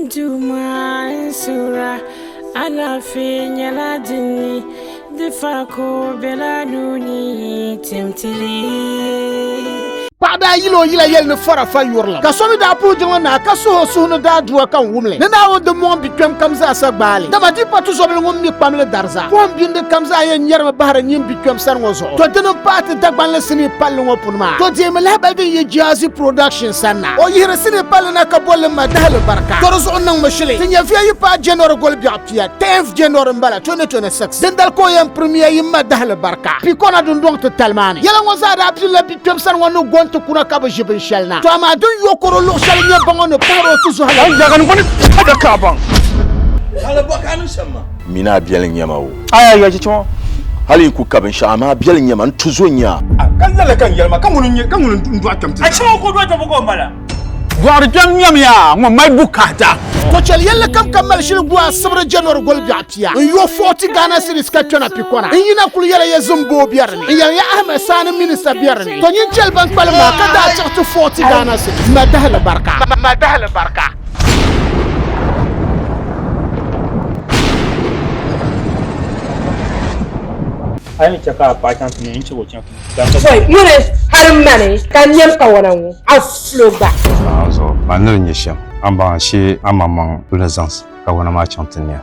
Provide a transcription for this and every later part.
N Duuma n suhira, alaafee nyɛla din ni, di faako bela nuu ni, tim ti li. Paɣa daa yil o yila yɛli ni fara fa yurilim, ka so mi daa puhi jiŋli naa ka suhi o suhu ni daa dua ka n wum li ni Naawuni di mɔŋ bikpɛm kam zaa sa gbaai li. Dama di pa tuzɔbili ŋun mi kpamli dariza. Pɔhim bindi kam zaa yɛn nyɛrimi bahiri nyin bikpɛm sani ŋɔ zuɣu. To dini m-paai ti Dagbanli sinii palli ŋɔ puni maa, to deemi lahibali din yi Jazzy Productions sani na. O yihiri sinii palli na ka bolli ma dahili barika. To di zuɣu niŋmi shili ti nyɛviya yi paai January goli biɛɣu pia, 10th January m-bala, 2026. Dindali ka o yɛn premiere yi ma dahili barika Pikona dundɔŋ titali maa ni. Yɛla ŋɔ zaa daa pilila bikpɛm sani ŋɔ ni go nti kuna ka bi ʒi binshɛli na. To amaa din yo koro luɣ shɛli nyɛ ba ŋɔ ni pahiri o tuzuha la. Mini a biɛli n-nyɛ ma o. Hali n ku ka binshɛɣu amaa biɛli n-nyɛ ma n tuzo n-nyɛ a. Ka lala ka n yɛli ma, ka ŋuni n-nyɛ, ka ŋuni n-dɔɣi kpɛm ti zaa? Dɔɣiri kpɛm nyamiya ŋɔ mali bukaata. To chɛli yɛlli kam ka mali shili gu asibiri January goli biɛɣu pia n yo 40 Ghana cedis ka kpɛna Pikona n yina kuli yɛla ya Zimbo bɛ di ni n yɛli ya Ahmed Sani minister bɛ di ni to nyin chɛli ban kpalim maa ka daa chaɣ ti 40 Ghana cedis ma dahili barika. Ma dahili barika. A ni chɛ ka a paɣa chaŋ ti ne, n chɛ ka o chaŋ ti ne. Oi, ŋuni hali mani ka n niɛm kawana ŋɔ, a fulo gba. Naawuni zuɣu, man ni di nyɛ shɛm, a ni baŋ ashee amaŋmaŋ kul ni zaŋ kawana maa chaŋ ti nia.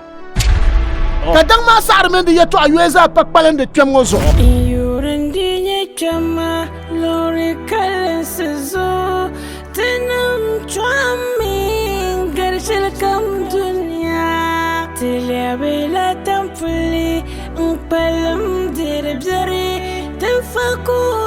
Ka daŋ maa saɣiri mini di yɛtɔɣa yoya zaa pa kpalindi kpɛm ŋɔ zuɣu. N yuri n-di nyɛ kpɛm maa loori kalinsi zuɣu, tinim chɔɣimi n-gari shɛli kam dunia. Ti lɛbila tampuli n-kpalim diri biɛri, ti fa ku.